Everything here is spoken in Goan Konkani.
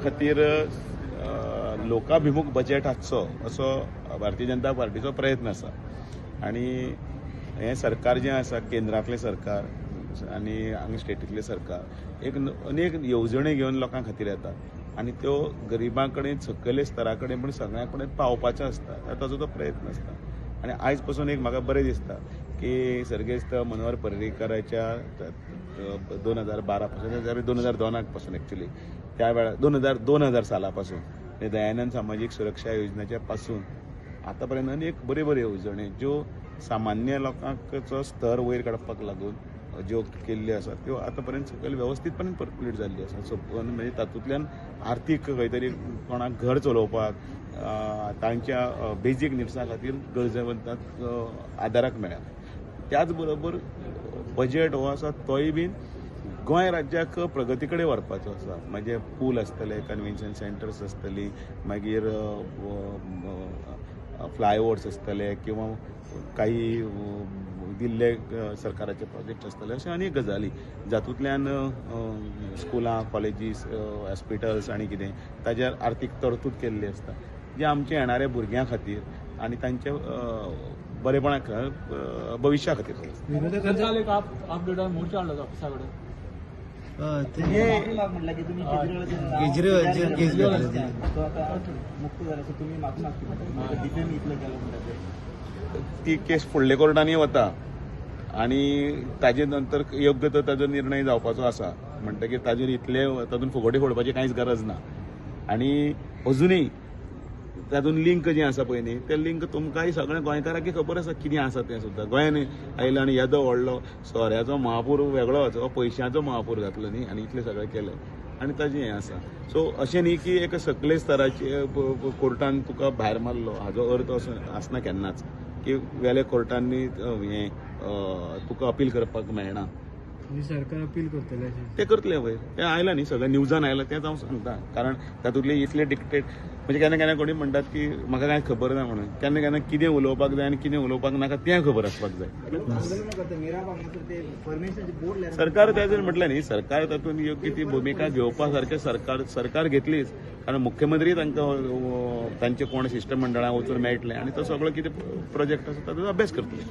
खातीर लोकाभिमुख बजेट आसचो असो भारतीय जनता पार्टीचो प्रयत्न आसा. आनी हें सरकार जें आसा, केंद्रांतलें सरकार आनी हांगा स्टेटींतलें सरकार एक अनेक येवजण्यो घेवन लोकां खातीर येता आनी त्यो गरिबां कडेन, सकयल्या स्तरा कडेन पूण सगळ्यां कडेन पावपाचें आसता, ताचो तो प्रयत्न आसता. आनी आयज पसून एक म्हाका बरें दिसता की सर्गेस्त मनोहर पर्रीकराच्या 2012 पासून, 2002 पासून एक्चुअली त्या वेळार 2000 साला पासून दयानंद सामाजीक सुरक्षा योजनेच्या पासून आतां पर्यंत अनेक बऱ्यो बऱ्यो येवजण्यो ज्यो सामान्य लोकांचो स्तर वयर काडपाक लागून ज्यो केल्ल्यो आसा त्यो आतां पर्यंत सकयल वेवस्थीतपणान पर्क्युलेट जाल्ल्यो आसा. सो म्हणजे तातूंतल्यान आर्थीक खंय तरी कोणाक घर चलोवपाक, तांच्या बेजीक निड्सा खातीर गरजेवंतांक आदाराक मेळ्ळा. त्याच बरोबर बजेट हो आसा तोय बीन गोंय राज्याक प्रगती कडेन व्हरपाचो आसा. म्हणजे पूल आसतले, कन्व्हेन्शन सेंटर्स आसतली, मागीर फ्लायओवर्स आसतले किंवा काही दिल्ले सरकाराचे प्रोजेक्ट आसतले, अशे अनेक गजाली जातूंतल्यान स्कुलां, कॉलेजीस, हॉस्पिटल्स आनी कितें ताजेर आर्थीक तरतूद केल्ली आसता, जे आमच्या येणाऱ्या भुरग्यां खातीर आनी तांच्या बरेपणा भविश्या खातीर. ती केस फुडले कोर्टांनी वता आनी ताजे नंतर योग्य तो ताजो निर्णय जावपाचो आसा. म्हणटकीर ताजेर इतले तातूंत फुगोटी फोडपाची कांयच गरज ना. आनी अजुनूय तातूंत लिंक जें आसा पळय न्ही, तें लिंक तुमकांय सगळ्या गोंयकारांक खबर आसा कितें आसा तें सुद्दां. गोंयान आयलो आनी येदो व्हडलो सोऱ्याचो महापूर वेगळोच, पयशांचो महापूर घातलो न्ही, आनी इतलें सगळें केलें आनी ताजें हें आसा. सो अशें न्ही की एका सकले स्तराचे कोर्टान तुका भायर मारलो हाजो अर्थ असो आसना केन्नाच की वेल्या कोर्टांनी हें तुका अपील करपाक मेळना. सरकार अपील करतले ते करतले वयर, तें आयलां न्ही, सगळें न्यूजान आयलां, तेंच हांव सांगता. कारण तातूंतले इतले डिक्टेट म्हणजे केन्ना केन्ना कोणी म्हणटात की म्हाका कांय खबर ना म्हणून, केन्ना केन्ना कितें उलोवपाक जाय आनी कितें उलोवपाक नाका तें खबर आसपाक जाय. सरकार ताजेर म्हटलें न्ही, सरकार तातूंत योग्य ती भुमिका घेवपा सारकें सरकार घेतलीच. कारण मुख्यमंत्री तांकां तांचे कोण शिश्टमंडळां वचून मेळटलें आनी तो सगळो कितें प्रोजेक्ट आसा ताचो अभ्यास करतले.